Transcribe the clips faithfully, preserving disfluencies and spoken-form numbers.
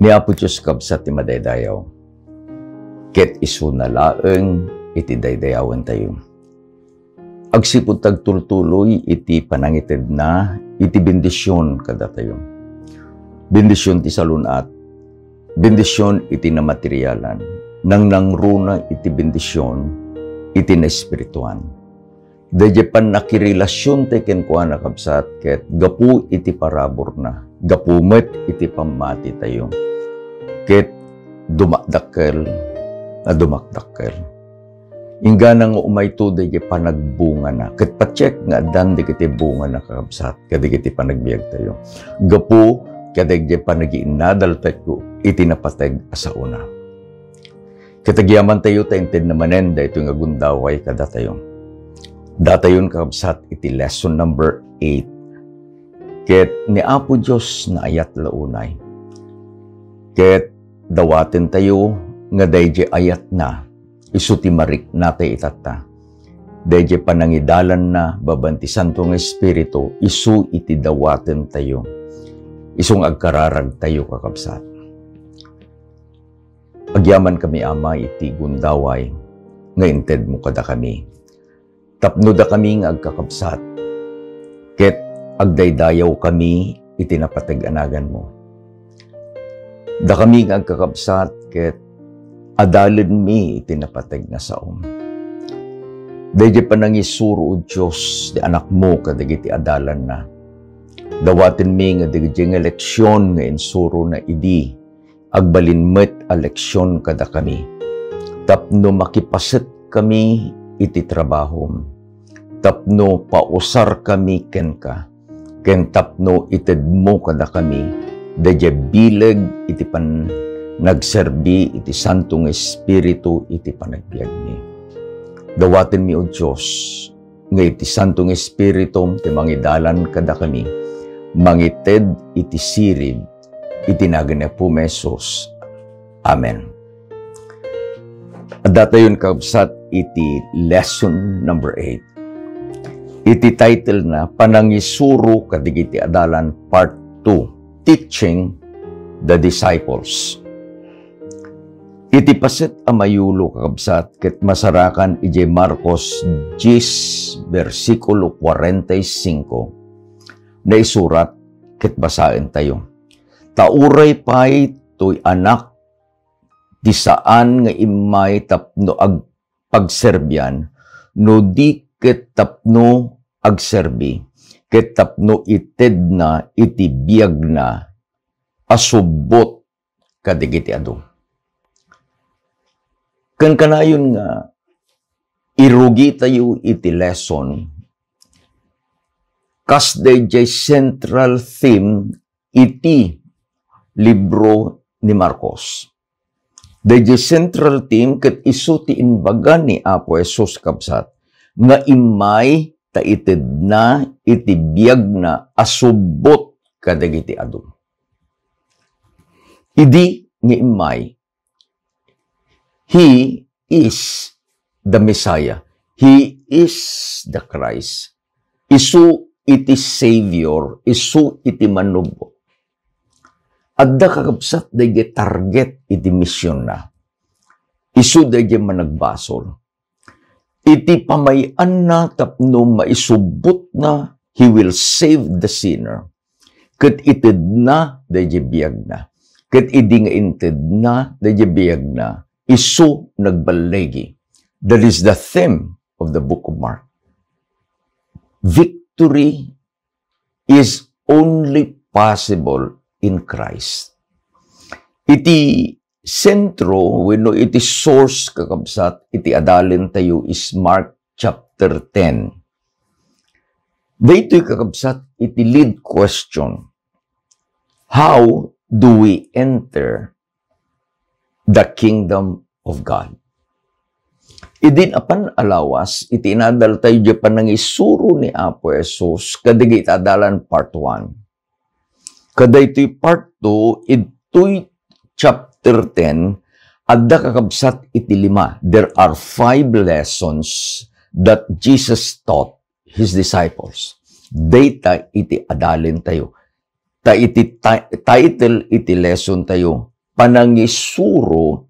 Ni Apo Dios kabsat ti madaydayaw, ket isuna laeng iti daydayawentayo. Agsipud ta agtultuloy iti panangitedna iti bendision kadatayo. Bendision ti salun-at, bendision iti namaterialan, nangnangruna iti bendision iti naespirituan. Daydiay pannakirelasiontayo kenkuana, kabsat, ket gapu iti paraburna, gapu met iti pammatitayo, ket dumakdakkel a dumakdakkel. Inggana nga umayto daydiay panagbungana, ket patiek nga addan dagiti bungana, kakabsat, kadagiti panagbiagtayo. Gapu kadagiti panagiinnadaltayo iti napateg a saona. Ket agyamantayo ta intedna manen daytoy nga gundaway kadatayo. Datayon, kakabsat, iti lesson number eight. Ket ni Apo Dios naayat la unay. Ket dawatentayo nga daydiay ayatna, isu ti mariknatayo itatta. Daydiay panangidalanna babaen ti Santo nga Espiritu, isu iti dawatentayo. Isu nga agkararagtayo, kakabsat. Agyamankami, Ama, iti gundaway nga intedmo kadakami. Tapno dakami nga agkakabsat, ket agdaydayawkami iti napateg a naganmo. Dakami nga agkakabsat, ket adalenmi iti napateg nga saom. Daydiay panangisuro, O Dios, ti Anakmo kadagiti adalanna. Dawatenmi nga daydiay nga leksion nga insurona idi, agbalin met a leksion kadakami, tapno makipasetkami iti trabahom, tapno pausarkami kenka, ken tapno itedmo kadakami daydiay bileg iti panagserbi iti Santo nga Espiritu iti panagbiagmi. Dawatenmi, O Dios, nga iti Santo nga Espiritum ti mangidalan kadakami, mangited iti sirib, iti nagan ni Apomi Jesus. Amen. Addatayon, kabsat, iti lesson number eight. Iti title na, Panangisuro Kadagiti Adalan Part two, Teaching the Disciples. Iti paset a mayulo, kakabsat, ket masarakan idiay Marcos dies, bersikulo kuarenta y cinco, naisurat ket basaentayo. Ta uray pay toy Anak ti saan nga immay tapno agpagserbian, no di ket tapno agserbi, ket tapno itedna iti biagna a subbot kadagiti adu. Ken kanayon nga irugitayo iti lesson, kas daydiay central theme iti libro ni Marcos. Daydiay central theme ket isu ti imbaga ni Apo Jesus, kabsat, nga immay ta itedna iti biagna a subbot kadagiti adu. Idi nga immay, He is the Messiah. He is the Christ. Isu iti Savior, isu iti Mannubbot. Adda, kakabsat, daydiay target iti misionna. Isu daydiay managbasol. Iti pamay-anna tapno maisubbotna, he will save the sinner. Ket itedna daydiay biagna. Ket idi nga intedna daydiay biagna, isu nagballigi. That is the theme of the book of Mark. Victory is only possible in Christ. Iti sentro wenno iti source, kakabsat, iti adalentayo is Mark chapter ten. Daytoy, kakabsat, iti lead question. How do we enter the kingdom of God? Idin apan a lawas, iti inadaltayo diay panangisuro ni Apo Jesus kadagiti adalan, part one. Kadaytoy part two, idtoy chapter ten, adda, kakabsat, iti lima. There are five lessons that Jesus taught his disciples. Dayta iti adalentayo. Ta iti ti-, title iti lesson tayo, panangisuro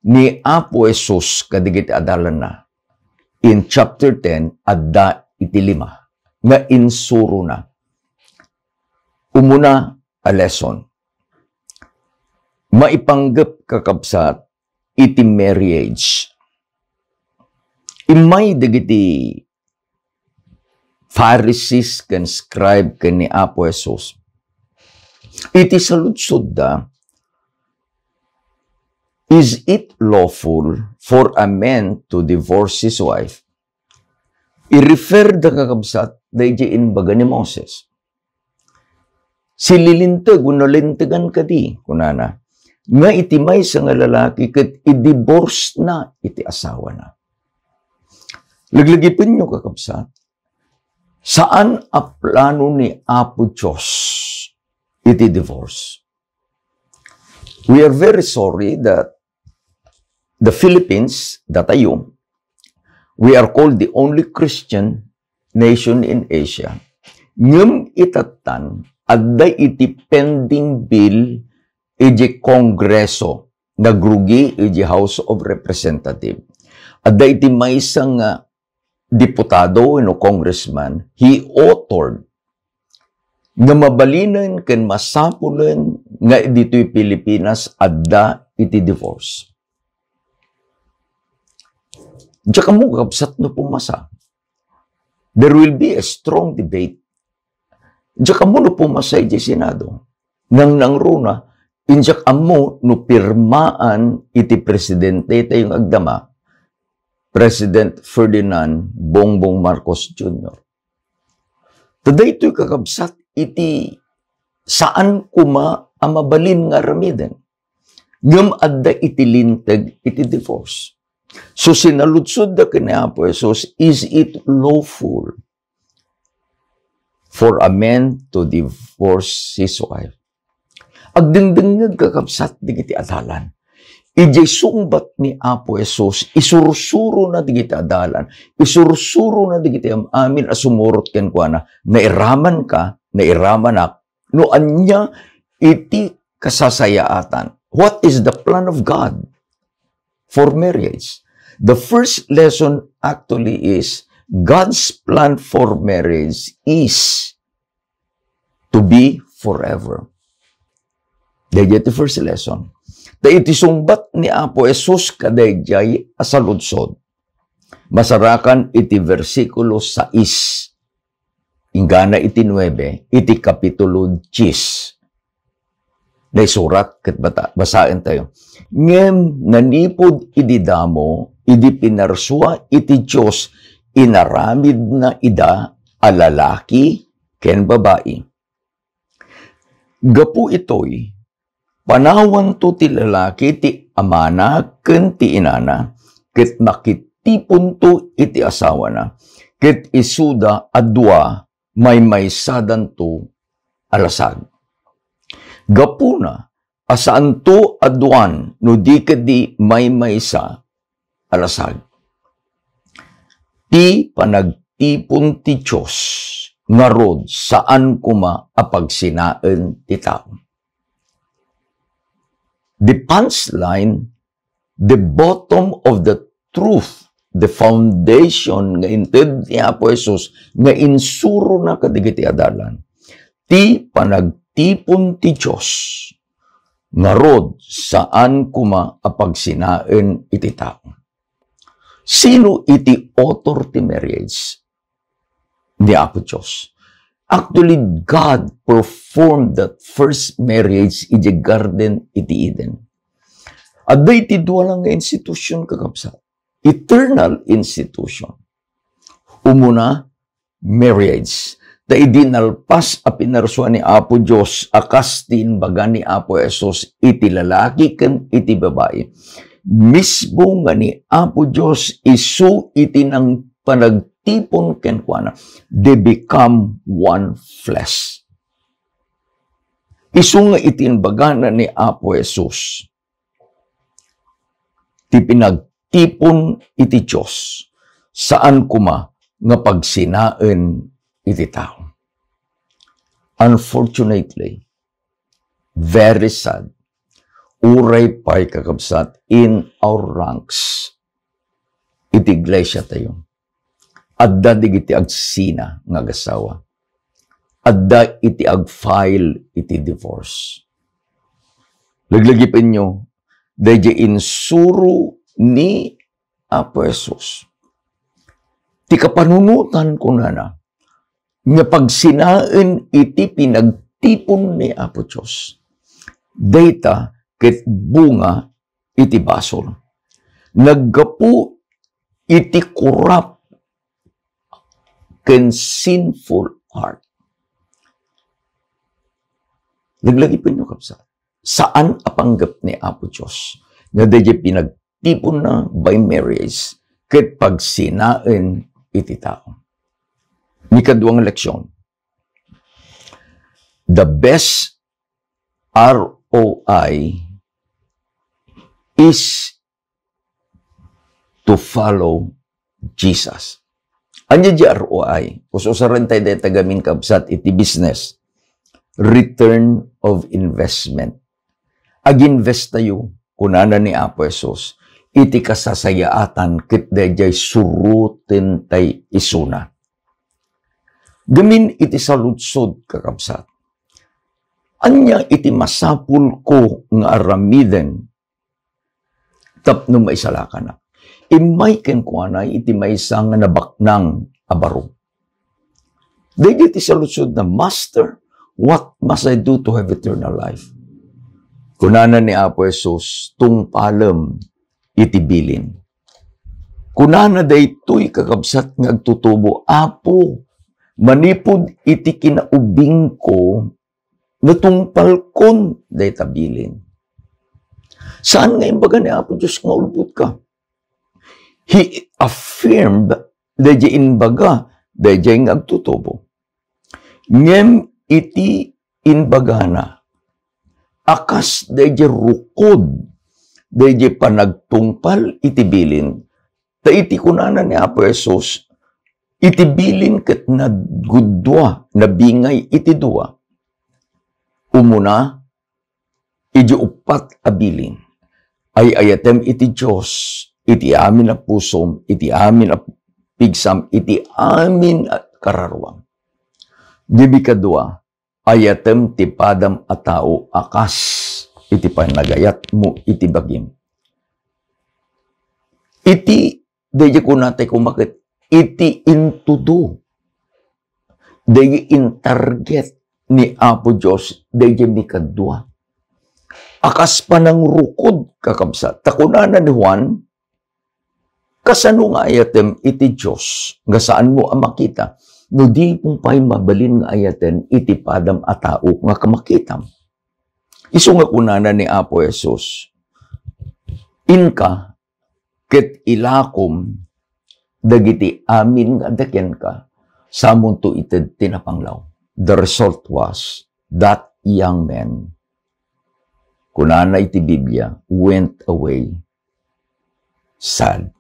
ni Apo Jesus kadagiti adalanna. In chapter ten, adda iti lima nga insurona. Umuna a lesson. Maipanggep, kakabsat, iti marriage. Immay dagiti Pharisees ken scribe ken ni Apo Jesus iti saludsodda, "Is it lawful for a man to divorce his wife?" I-refer da, kakabsat, daydi imbaga ni Moses. Sililinteg wenno lintegan kadi, kunana, nga iti maysa nga lalaki ket i-divorce na iti asawana. Laglagipenyo, kakabsat, saan a plano ni Apo Dios iti divorce. We are very sorry that the Philippines, datayo, we are called the only Christian nation in Asia. Ngem itattan, adda iti pending bill iti Kongreso, nagrugi iti House of Representative. Adda iti maysa nga diputado wenno congressman, he authored nga mabalinen ken masapulen nga ditoy Pilipinas adda iti divorce. Diak ammo, kakabsat, no pumasa. There will be a strong debate. Diak ammo no pumasa iti Senado. Nangnangruna, diak ammo no pirmaan iti presidente tayo nga agdama, President Ferdinand Bongbong Marcos Junior. Ta daytoy, kakabsat, iti saan koma a mabalin nga aramiden. Ngem adda iti linteg iti divorce. So, sinaludsodda ken ni Apo Jesus, "Is it lawful for a man to divorce his wife?" Agdengdengngeg, kakabsat, dagiti adalan. Idiay sungbat ni Apo Jesus, isursurona dagiti adalan, isursurona dagiti am-amin a sumurot kenkuana, nairamanka, nairamanak, no ania iti kasasayaatan. What is the plan of God for marriage? The first lesson actually is God's plan for marriage is to be forever. Daydiay ti first lesson. Ta iti sungbat ni Apo Jesus kadaydiay a saludsod, masarakan iti bersikulo sais, inggana iti nuebe, iti kapitulo dies. Naisurat ket bata-, basaentayo. Ngem nanipud idi damo, idi pinarsua iti Dios, inaramidna ida a lalaki ken babai. Gapu itoy, panawanto ti lalaki ti amana ken ti inana, ket makitiponto iti asawana, ket isuda a dua maymaysadanto a lasag. Gapuna a saanto a duan no di ketdi maymaysa a lasag. Ti panagtipon ti Dios ngarud, saan koma a pagsinaen ti tao. The punchline, the bottom of the truth, the foundation nga inted ni Apo Jesus nga insurona kadagiti adalan, ti panagtipon ti Dios ngarud, saan koma a pagsinaen iti tao. Sino iti author ti marriage? Ni Apo Dios. Actually, God performed that first marriage iti garden iti Eden. Adda iti dua lang nga institution, kakabsat. Eternal institution. Umuna, marriage. Ta idi nalpas a pinarsua ni Apo Dios a kas ti imbaga ni Apo Jesus iti lalaki ken iti babai, mismo nga ni Apo Dios isu iti nangpanagtipon kenkuana. They become one flesh. Isu nga iti imbagana ni Apo Jesus, ti pinagtipon iti Dios, saan koma nga pagsinaen iti tao. Unfortunately, very sad, uray pay, kakabsat, in our ranks, iti iglesia tayo, adda digiti agsina nga agasawa. Adda iti agfile iti divorce. Laglagipenyo, daydi insuro ni Apo Jesus. Ti kapanunotan, kunana, nga pagsinaen iti pinagtipon ni Apo Dios. Dayta ket bunga iti basol. Naggapu iti korap ken sinful heart. Laglagipenyo, kabsat. Saan a panggep ni Apo Dios nga daydi pinagtiponna by marriage ket pagsinaen iti tao. Ni kaduang leksyon, the best R O I is to follow Jesus. Ania di R O I? Ususaran tayo dayta gamin, kabsat, iti business. Return of investment. Ag-invest tayo, kunana ni Apo Jesus, iti kasasayaatan ket daydiay suroten tay isuna. Gamin iti saludsod, kakabsat. Ania iti masapul ko nga aramiden tapno maisalakanak? Immay kenkuana iti maysa nga nabaknang a baro. Daydi ti saludsodna, "Master, what must I do to have eternal life?" Kunana ni Apo Jesus, "Tungpalem iti bilin." Kunana daytoy, kakabsat, nga agtutubo, "Apo, manipud iti kinaubingko, natungpalkon dayta bilin." Saan nga imbaga ni Apo Dios nga ulbodka. He affirmed daydi imbaga daydi nga agtutubo. Ngem iti imbagana a kas daydi rukod daydi panagtungpal iti bilin, ta iti kunana ni Apo Jesus, iti bilin ket nagudua, nabingay iti dua. Umuna, iti uppat a bilin, ay-ayatem iti Dios iti amin a pusom, iti amin a pigsam, iti amin a kararuam. Iti kadua, ayatem ti padam a tao a kas iti panagayatmo iti bagim. Iti daydi kunatay kumaket, iti intudo, daydi intarget ni Apo Dios, daydi mikadua. A kas panangrukod, kakabsat. Ta kunana ni Juan, "Kasano nga ayatem iti Dios nga saanmo a makita, no dimo pay mabalin nga ayaten iti padam a tao nga kamakitam?" Isu nga kunana ni Apo Jesus, "Inka ket ilakom dagiti amin nga adda kenka, samonto ited ti napanglaw." The result was, that young man, kunana iti Biblia, went away sad.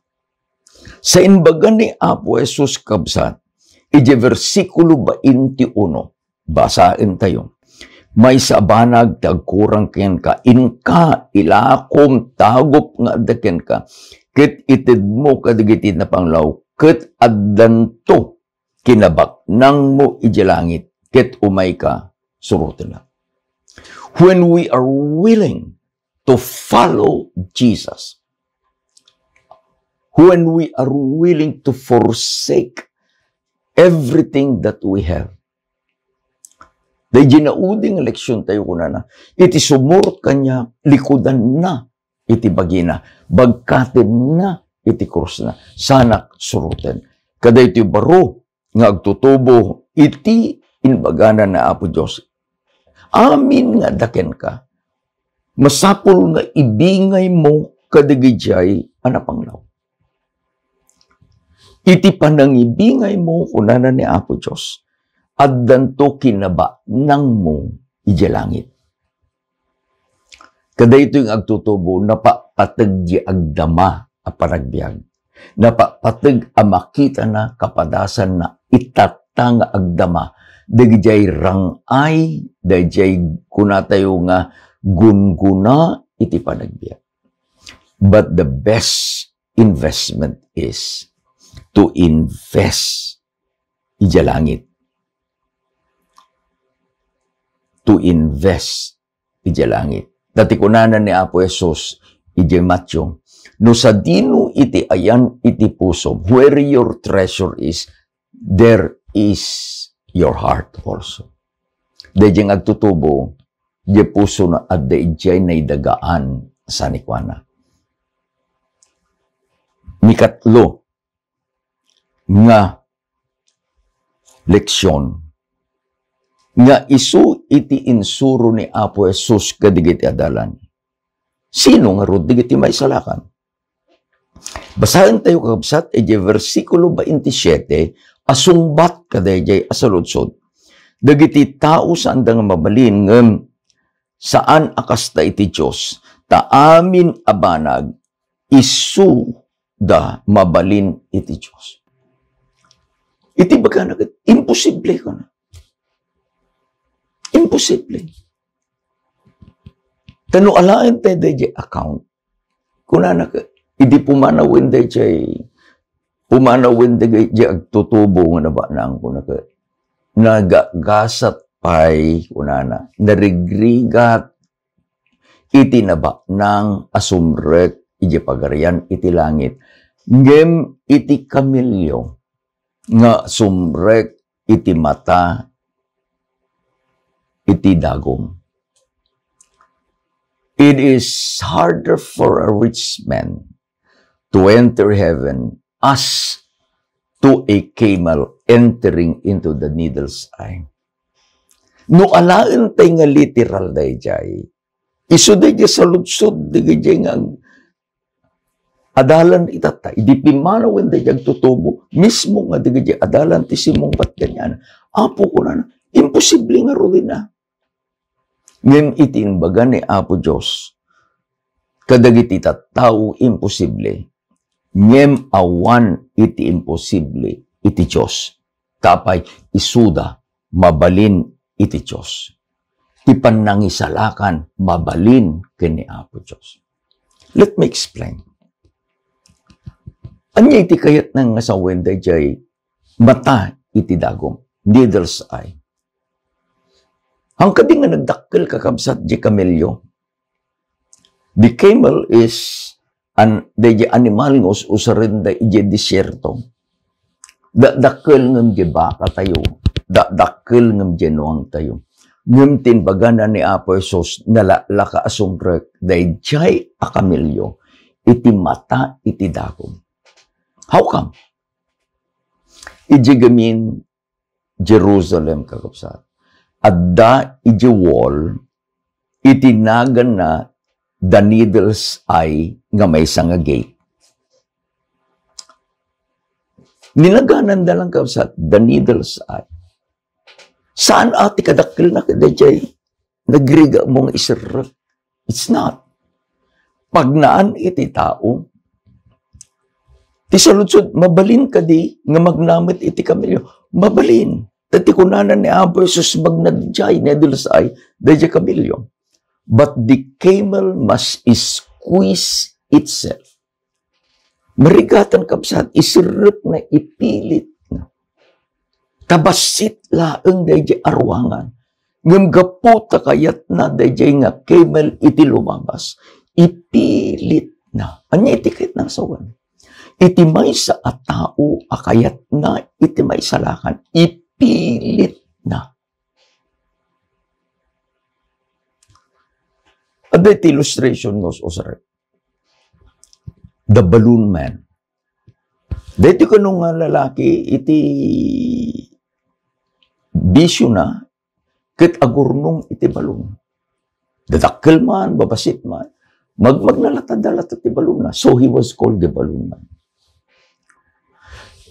Sa imbaga ni Apo Jesus, kabsat, iti bersikulo baintiuno, basaentayo, "Maysa a banag ti agkurang kenka, inka, ilakom, tagop nga adda kenka, ket itedmo kadagiti napanglaw, ket addanto kinabaknangmo idiay langit, ket umayka, surotennak." When we are willing to follow Jesus, when we are willing to forsake everything that we have, daydi naudi nga leksiontayo, kunana, iti sumurot kaniak, likudanna iti bagina, bagkatenna iti krusna, sanak suroten. Kadaytoy baro nga agtutubo iti imbagana ni Apo Dios. Amin nga adda kenka, masapul nga ibingaymo kadagidiay a napanglaw. Iti panangibingaymo, kunana ni Apo Dios, addanto kinabaknangmo idiay langit. Kadaytoy nga agtutubo, napapateg ti agdama a panagbiag. Napapateg a makitana, kapadasanna, itatta nga agdama dagijay rang-ay, dagijay kunatayo nga gungguna, iti panagbiag. But the best investment is to invest idiay langit. To invest idiay langit. Ta ti kunana ni Apo Jesus idiay Mateo, "No sadino iti ayan iti pusom, where your treasure is, there is your heart also." Daydiay nga agtutubo, diay pusona adda idiay naidagaan, saan ni kuana. Mikatlo nga leksion nga isu iti insuro ni Apo Jesus kadagiti adalan. Sino ngarud dagiti maisalakan? Basaentayo, kakabsat, iti versikulo twenty-seven a sungbat kadaydiay a saludsod. Dagiti tao saanda nga mabalin ngem saan a kasta iti Dios, ta amin a banag isuda mabalin iti Dios. Iti ibagana ket, imposible kana. Imposible. Ta no alaentayo daydiay account, kunana ket, idi pumanawen daydiay, pumanawen daydiay agtutubo nga nabaknang, kuna ket, nagagasat pay, kunana, narigrigat iti nabaknang a sumrek iti Pagarian iti langit, ngem iti kamelio nga sumrek iti mata iti dagum. It is harder for a rich man to enter heaven as to a camel entering into the needle's eye. No alaentayo nga literal daydiay, isu daydiay saludsod dagiti nga ag-, adalan itatta. Idi pimmanawen daydiay agtutubo, mismo nga dagiti adalan ti simmungbat kaniana. Apo, kunana, imposible ngarud ina. Ngem iti imbaga ni Apo Dios, kadagiti tattao imposible, ngem awan iti imposible iti Dios. Tapay isuda mabalin iti Dios. Ti pannangisalakan mabalin ken ni Apo Dios. Let me explain. Ania iti kayatna nga sawen daydiay mata iti dagum, needle's eye? Haan kadi nga nagdakkel, kakabsat, di kamelio? The camel is an, daydiay animal nga us-usaren da idiay desierto. Dakdakkel ngem di bakatayo, dakdakkel ngem di nuangtayo. Ngem ti imbagana ni Apo Jesus, nalaklaka a sumrek daydiay a kamelio iti mata iti dagum. How come? Idiay gamin Jerusalem, kakabsat, adda idiay wall iti naganna the needle's eye nga maysa nga gate. Ninagananda lang, kakabsat, the needle's eye. Saan a ti kadakkelna ket daydiay nagrigat mo nga iserrek? It's not. Pagnaan iti tao. Ti saludsod, mabalin kadi nga magna met iti kamelio? Mabalin. Ta ti kunana ni Apo Jesus, magna daydiay, needle's eye, daydiay kamelio. But the camel must squeeze itself. Marigatan, kabsat, iserrekna, ipilitna. Ta bassit laeng daydiay a ruangan. Ngem gapu ta kayatna daydiay nga camel iti lumabas, ipilitna. Ania iti kayatna nga sawen? Iti maysa a tao a kayatna iti maisalakan, ipilitna. Adda iti illustration nga us-usarek. The balloon man. Daytoy kano nga lalaki iti bisiona ket agurnong iti balloon. Dadakkel man, babassit man, mag-, magnalata-dalata ti balloonna. So he was called the balloon man.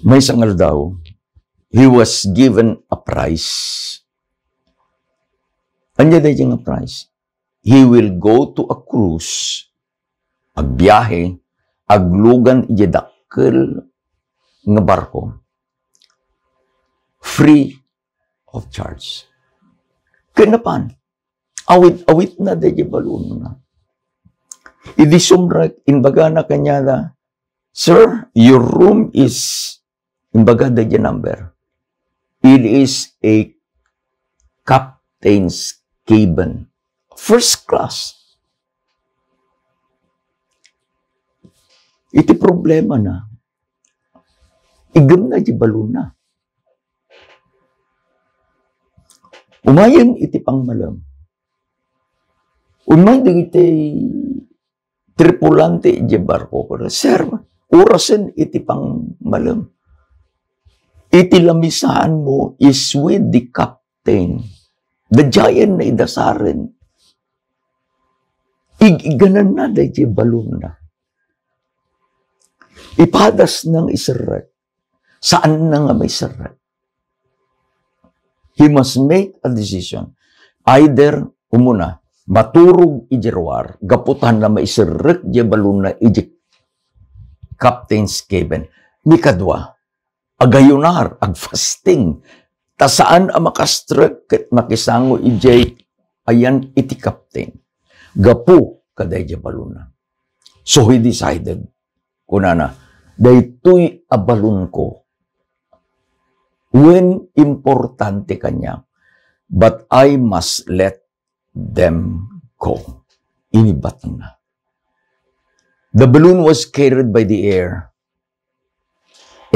Maysa nga aldaw, he was given a prize. Ania daydiay nga prize? He will go to a cruise, agbiahe, aglugan idiay dakkel nga barko, free of charge. Ken napan, awit-awitna daydiay balloonna. Idi sumrek, imbagana kaniada, "Sir, your room is," imbaga daydiay number, "it is a captain's cabin. First class." Iti problemana, iggemna diay balonna. Umayen iti pangmalem. Ummay dagiti tripulante idiay barko, "Sir, orasen iti pangmalem. Iti lamisaanmo is with the captain." Daydiayen naidasaren. Ig-igananna daydiay balonna. Ipadasna nga iserrek. Saanna nga maiserrek. He must make a decision. Either, umuna, maturog idiay ruar, gapu ta maiserrek diay balonna idiay captain's cabin. Ikadua, agayunar, agfasting. Ta saan a makastrek ket makisango idiay ayan iti captain. Gapu kadaydiay balonna. So he decided, kunana, "Daytoy a balonko, wen importante kaniak, but I must let them go." Inibatangna. The balloon was carried by the air,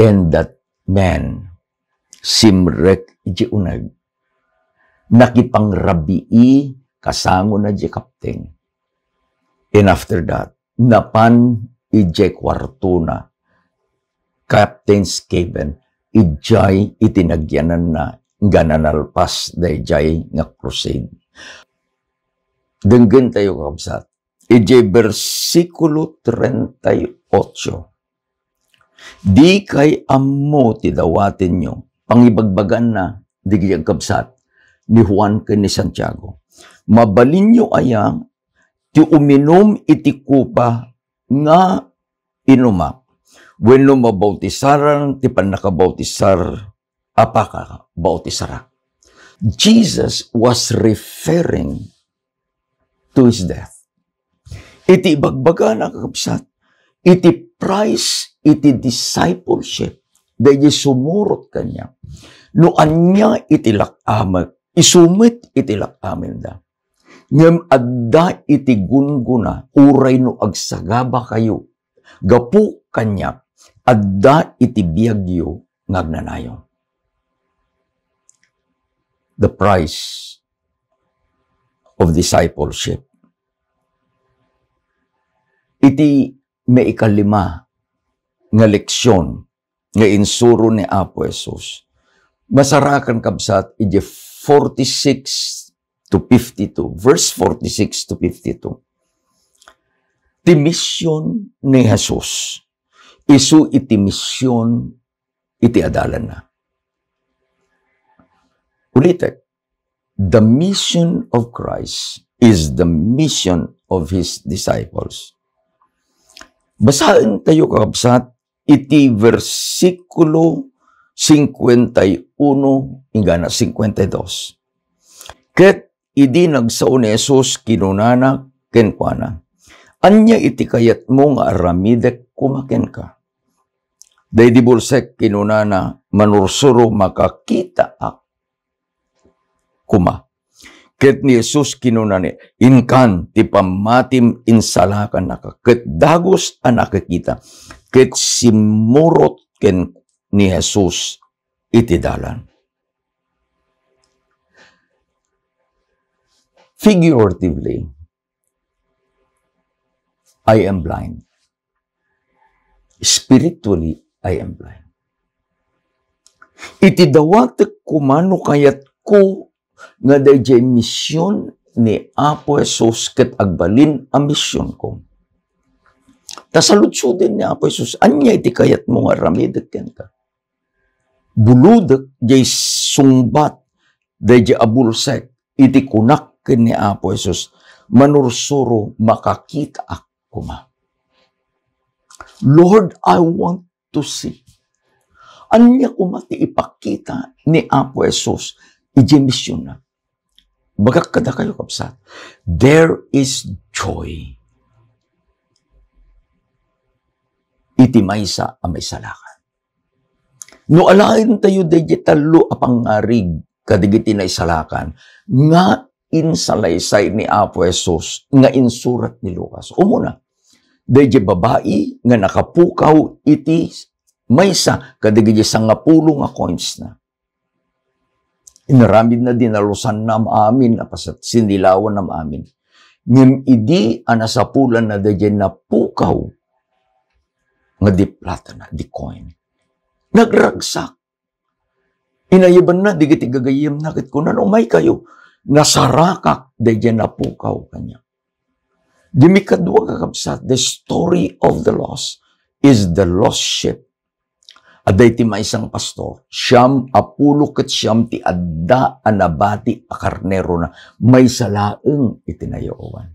and that man simrek iti uneg. Nakipangrabii kasangona diay captain. And after that, napan idiay kuartona, captain's cabin, idiay iti nagyananna nga nanalpas daydiay nga crusade. Denggentayo, kakabsat, idiay bersikulo treinta y ocho, "Dikay ammo ti dawatenyo." Pangibagbaganna dagiti agkabsat ni Juan ken ni Santiago. "Mabalinyo aya ti uminum iti kopa nga inumak, wenno mabautisaran ti pannakabautisar a pakabautisara?" Jesus was referring to his death. Iti ibagbagana, kakabsat, iti price iti discipleship, daydi sumurot kaniak. No ania iti lak-amek, isu met iti lak-amenda. Ngem adda iti gunggona, uray no agsagabakayo gapu kaniak, adda iti biagyo nga agnanayon. The price of discipleship. Iti maikalima nga leksyon nga insuro ni Apo Jesus, masarakan, kabsat, iti forty-six to fifty-two, verse forty-six to fifty-two. Ti mission ni Jesus, isu iti mission iti adalanna. Ulitek, the mission of Christ is the mission of his disciples. Basaentayo, kakabsat, iti bersikulo cincuenta y uno inggana cincuenta y dos. Ket idi nagsao ni Jesus, kinunana kenkuana, "Ania iti kayatmo nga aramidek koma kenka?" "Daydi bulsek," kinunana, "manursuro makakitaak koma." Ket ni Jesus kinunana, "Inkan ti pammatim, insalakannaka." Ket dagus a nakakita, ket simmurot ken ni Jesus iti dalan. Figuratively, I am blind. Spiritually, I am blind. Iti dawatek koma no kayatko nga daydiay mission ni Apo Jesus ket agbalin a missionko. Ta saludsoden ni Apo Jesus, "Ania iti kayatmo nga aramidek kenka?" Bulodek diay sungbat daydiay a bulsek iti kunak ken ni Apo Jesus, "Manursuro, makakitaak koma." Lord, I want to see. Ania koma ti ipakita ni Apo Jesus idiay missionna? Ibagak kadakayo, kabsat, there is joy iti maysa a maisalakan. No alaentayo daydi tallo a pangngarig kadagiti naisalakan nga insalaysay ni Apo Jesus nga insurat ni Lucas. Umuna, daydi babai nga nakapukaw iti maysa kadagiti sangapulo nga coins na. Inaramidna, dinalusanna amin a paset, sinilawanna amin. Ngem idi a nasapulanna daydiay napukaw nga di platana, di coin, nagragsak. Inayabanna dagiti gagayyemna ket kunana, "Umaykayo, nasarakak daydiay napukaw kaniak." Di mikadua, kakabsat, the story of the lost is the lost sheep. Adda iti maysa nga pastor, siam a pulo ket siam ti adda a nabati a karnerona, maysa laeng iti nayaw-awan.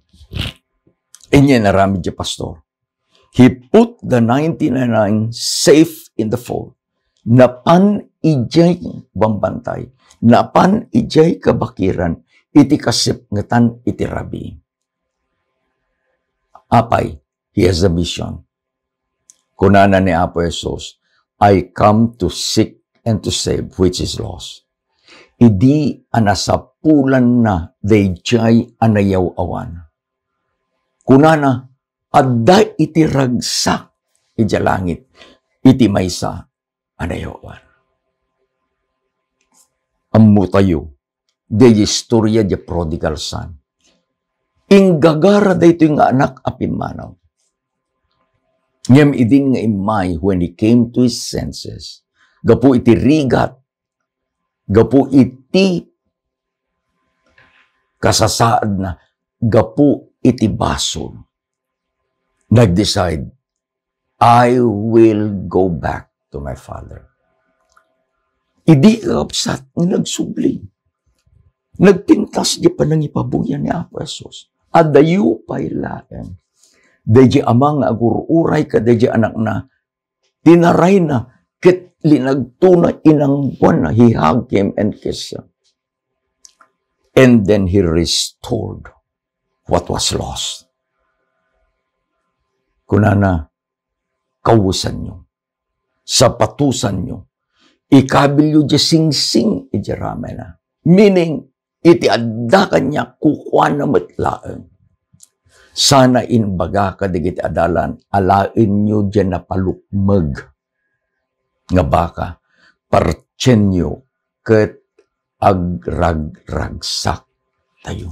Inya inaramid ti pastor. He put the ninety-nine safe in the fold. Napan idiay bambantay, napan idiay kabakiran iti kasipngetan iti rabii. Apay, he has a mission. Kunana ni Apo Jesus, "I come to seek and to save which is lost." Idi a nasapulanna daydiay a nayaw-awan, kunana, adda iti ragsak idiay langit iti maysa a nayaw-awan. Ammotayo, diay istorya diay prodigal son. Inggagara daytoy nga anak a pimmanaw. Ngem idin nga immay, when he came to his senses, gapu iti rigat, gapu iti kasasaadna, gapu iti basol, nag-decide, "I will go back to my father." Idi, kakabsat, nga nagsubli, nagpintas diay panangipabuya ni Apo Jesus. Adayo pay laeng daydiay ama nga agur-uray kadaydiay anakna, tinarayna ket linagtona, inangguanna, he hugged him and kissed him. And then he restored what was lost. Kunana, "Kawesanyo, sapatosanyo, ikabilyo diay singsing idiay ramayna." Meaning, iti adda kaniak, kukuana met laeng. Sana imbaga kadagiti adalan, "Alaenyo diay napalukmeg nga baka, partienyo ket agragragsaktayo."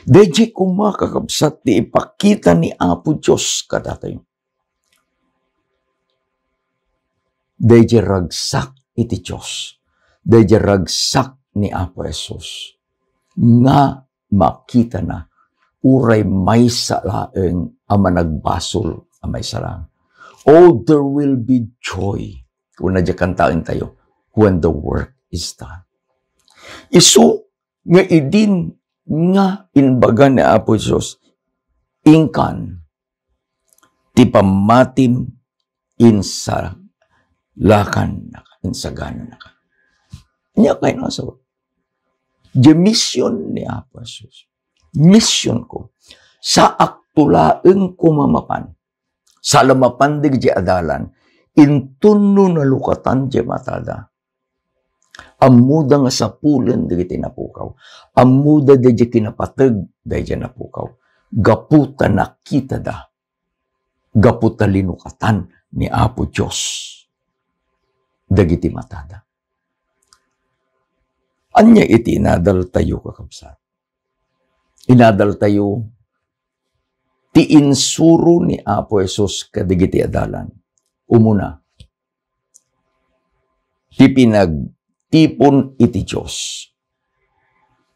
Daydiay koma, kakabsat, ti ipakita ni Apo Dios kadatayo. Daydiay ragsak iti Dios, daydiay ragsak ni Apo Jesus nga makitana, uray maysa laeng a managbasol a maisalakan. "Oh, there will be joy," kuna diay kantaentayo, "when the work is done." Isu nga idin nga imbaga ni Apo Jesus, "Inkan ti pammatim, insalakannaka, insagananaka." Ania kayat nga sawen? Diay mission ni Apo Jesus. Missionko. Saakto laeng koma mapan. Saan la mapan dagiti adalan, inton no nalukatan diay matada, ammoda nga sapulen dagiti napukaw. Ammoda daydiay kinapateg daydiay napukaw. Gapu ta nakitada. Gapu ta linukatan ni Apo Dios dagiti matada. Ania iti inadaltayo, kakabsat? Inadaltayo ti insuro ni Apo Jesus kadagiti adalan. Umuna, ti pinagtipon iti Dios,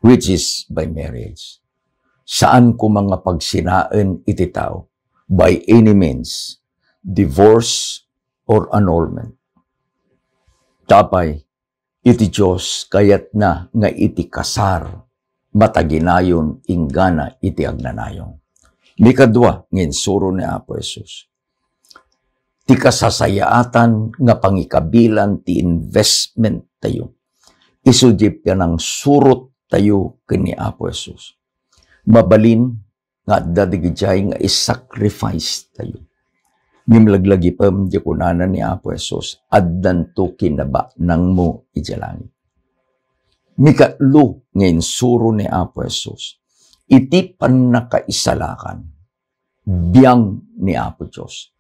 which is by marriage. Saan koma nga pagsinaen iti tao by any means, divorce or annulment. Apay, iti Dios, kayatna nga iti kasar, mataginayon inggana iti agnanayon. Mikadua nga insuro ni Apo Jesus, ti kasasayaatan nga pangikabilan ti investment tayo. Isu diay panangsurot tayo ken ni Apo Jesus. Mabalin nga adda dagidiay nga isacrifice tayo. Ngem laglagipem ti kunana ni Apo Jesus, "Addanto kinabanangmo idiay langit." Mikatlo nga insuro ni Apo Jesus, iti pannakaisalakan, biang ni Apo Dios.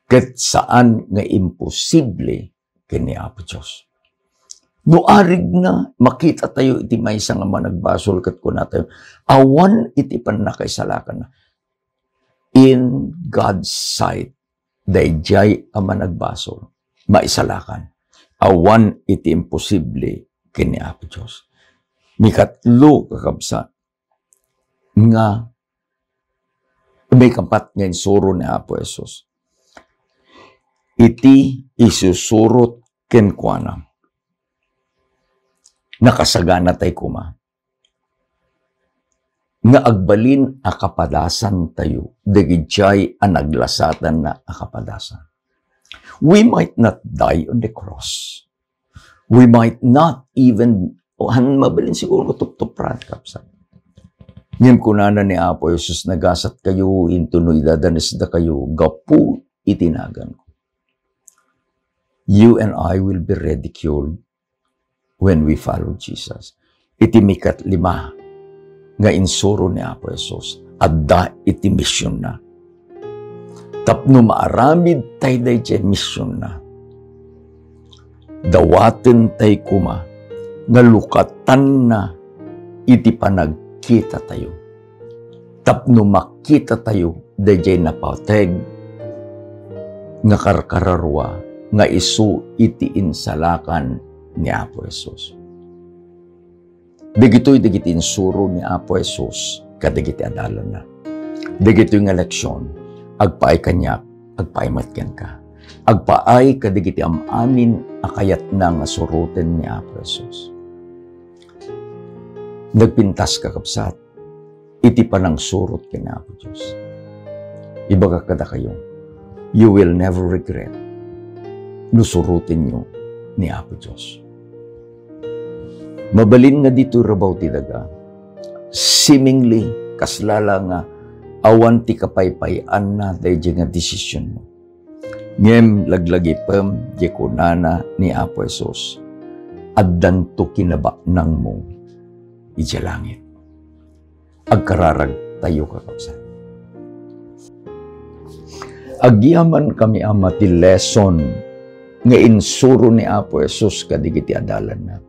Ket saan nga imposible ken ni Apo Dios. No arigna, makita tayo iti maysa nga managbasol ket kuna tayo, awan iti pannakaisalakanna. In God's sight, daydiay a managbasol, maisalakan. Awan iti imposible ken ni Apo Dios. Mikatlo, kakabsat, nga, maikapat nga insuro ni Apo Jesus. Iti isusurot kenkuana, nakasagana tay kuma nga agbalin a kapadasan tayo dagidiay a naglasatanna a kapadasan. We might not die on the cross. We might not even, o han mabalin siguro nga tuptupran, kabsat. Ngem kunana ni Apo Jesus, "Nagasat kayo, intono idadanes da kayo, gapu iti nagan ko." You and I will be ridiculed when we follow Jesus. Iti mikatlima nga insuro ni Apo Jesus, adda iti misionna. Tapno maaramid tay daydiay misionna, dawaten tay kuma nga lukatanna iti panagkita tayo. Tapno makita tayo daydiay napateg nga karkararua nga isu iti insalakan ni Apo Jesus. Dagitoy dagiti insuro ni Apo Jesus kadagiti adalanna. Dagitoy nga leksion, agpaay kaniak, agpaay met kenka. Agpaay kadagiti am-amin a kayatna nga suroten ni Apo Jesus. Nagpintas, kakabsat, iti panangsurot ken Apo Dios. Ibagak kadakayo, you will never regret no surotenyo ni Apo Dios. Mabalin nga ditoy rabaw ti daga, seemingly, kasla la nga awan ti kapaypayaanna daydiay nga desisionmo. Ngem laglagipem ti kunana ni Apo Jesus, "Addanto kinabanangmo idiay langit." Agkararag tayo, kakabsat. Agyamankami, Ama, ti lesson nga insuro ni Apo Jesus kadagiti adalanna.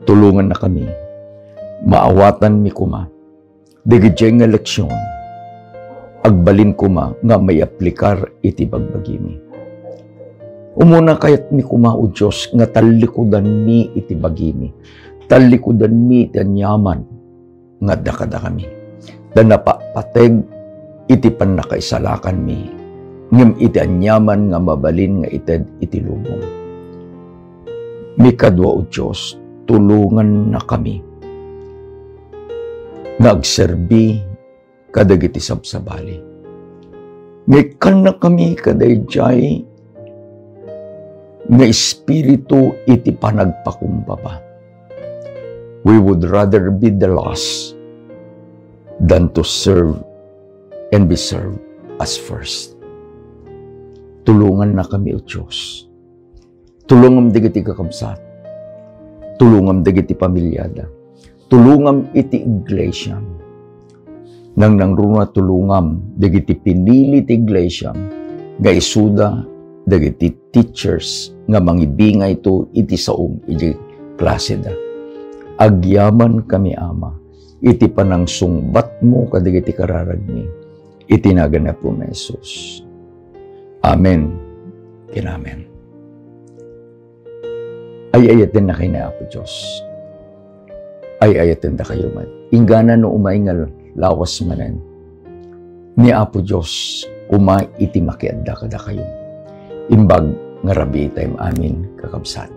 Tulongannakami, maawatanmi koma dagidiay nga leksion, agbalin koma nga maiaplikar iti bagbagimi. Umuna, kayatmi koma, O Dios, nga tallikudanmi iti bagimi, tallikudanmi iti aniaman nga adda kadakami, ta napatpateg iti pannakaisalakanmi, ngem iti aniaman nga mabalin nga ited iti lubong. Maikadua, O Dios, tulongannakami nga agserbi kadagiti sabsabali. Nga ikkannakami kadaydiay nga espiritu iti panagpakumbaba. We would rather be the lost than to serve and be served as first. Tulongannakami, O Dios. Tulongam dagiti kakabsat. Tulongam dagiti pamiliada. Tulongam iti iglesia. Nangnangruna, tulongam dagiti pinili ti iglesia nga isuda dagiti teachers nga mangibingayto iti saom iti klaseda. Agyamankami, Ama, iti panangsungbatmo kadagiti kararagmi. Iti nagan ni Apo Jesus. Amen ken amen. Ay-ayatennakay ni Apo Dios. Ay-ayatendakayo met. Inggana no umay nga lawas manen, ni Apo Dios koma iti makiadda kadakayo. Imbag nga rabiitaymi amin, kakabsat.